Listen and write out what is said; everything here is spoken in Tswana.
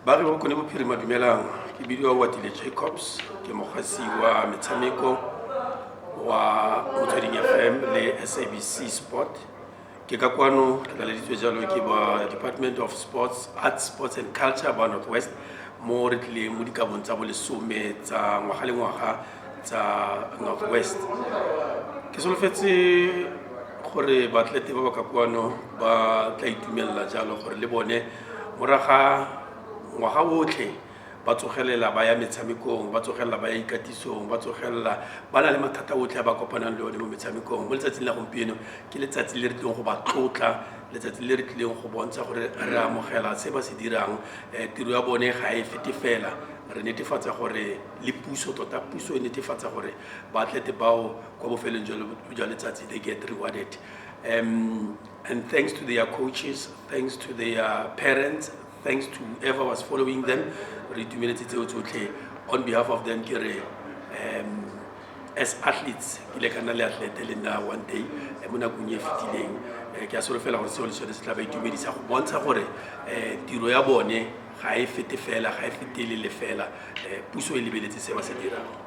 Baagi ba Bokone Bophirima, dumelang. Ke bidiwa Watile Jacobs, ke mogasi wa metshameko wa Motsweding FM le SABC Sport. Ke ka kwano ke laleditswe jalo ke ba Department of Sports, Arts, Sports and Culture ba North West, mo re tlileng mo dikabong tsa bolesome tsa ngwaga le ngwaga tsa North West. Ke solofetse gore baatlelete ba ba ka kwano ba tla itumelela jalo gore le bone moraga ngwaga otlhe ba tsogelela ba ya metshamekong, ba tsogelela ba ya ikatisong, ba tsogelela ba na le mathata otlhe a ba kopanang le one mo metshamekong. Mo letsatsing la gompieno ke letsatsi le re tlileng go ba tlotla, letsatsi le re tlileng go bontsha gore re amogela se ba se dirang. Tiro ya bone ga e fete fela, re netefatsa gore le puso tota, puso e netefatsa gore baatlelete bao kwa bofelong jwa letsatsi they get rewarded, and thanks to their coaches, thanks to their parents, thanks to whoever was following them. Re itumeletse tseo tsotlhe. On behalf of them ke re, as athletes, ke ile ka nna le athlete le nna one day, mo nakong e fetileng. Ke a solofela gore seo le sone se tla ba itumedisa go bontsha gore tiro ya bone ga e fete fela, ga e fetele le fela. Puso e lebeletse se ba se dirang.